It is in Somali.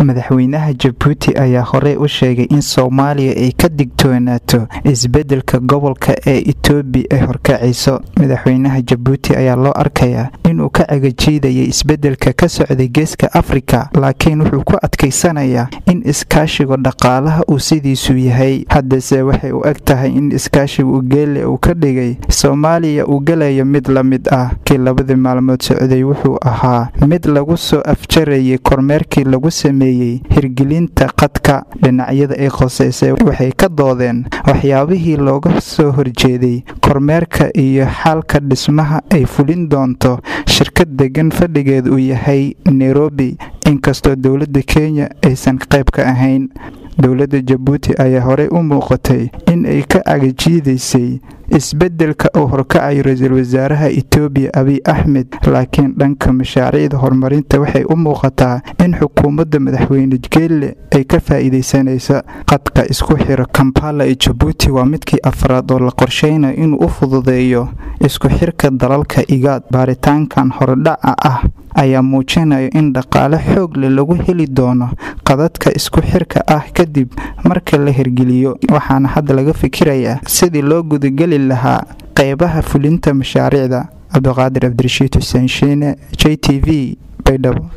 Madaxweynaha Jabuuti ayaa horey u sheegay in Soomaaliya ay ka digtoonaato isbedelka gobolka ee Itoobiya ay horkacayso. Madaxweynaha Jabuuti ayaa loo arkayaa inuu ka cagajiidayay isbedelka ka socday Geeska Afrika, laakiin wuxuu ku adkaysanayaa in iskaashiga dhaqaalaha uu sidiisu yahay. Haddase waxay u eg tahay in iskaashiga Geele uu ka dhigay Soomaaliya uu galayo mid la mid ah kii labadii maalmood socday. Wuxuu ahaa mid lagu soo afjarayay kormeerkii lagu sameeyey hirgelinta qadka. Dhinacyada ay khoseysay waxay ka doodeen waxyaabihii looga soo horjeeday kormeerka iyo xalka dhismaha ay fulin doonto shirkad degan fadhigeed uu yahay Nairobi, inkastoo dowladda Kenya aysan qayb ka ahayn. Dowladda Jabuuti ayaa horey u muuqatay in ay ka cagajiidaysay isbedelka uu horkacayo ra-iisul wasaaraha Itoobiya Abiy Axmed, laakiin dhanka mashaariicda horumarinta waxay u muuqataa in xukuumadda madaxweyne Geelle ay ka faa'iidaysanaysa. Qadka isku xira Kampala iyo Jabuuti waa midkii afraad oo la qorsheynayo inuu u fududeeyo isku xirka dalalka IGAD. Baaritaankan hordhaca ah ayaa muujinaya in dhaqaale xoog leh lagu heli doono qadadka isku xirka ah kadib marka la hirgeliyo, waxaana hadda laga fikirayaa sidii loo gudageli lahaa qeybaha fulinta mashaariicda. Cabdiqaadir Cabdirashiid Xuseen Shiine, J T V, Baydhabo.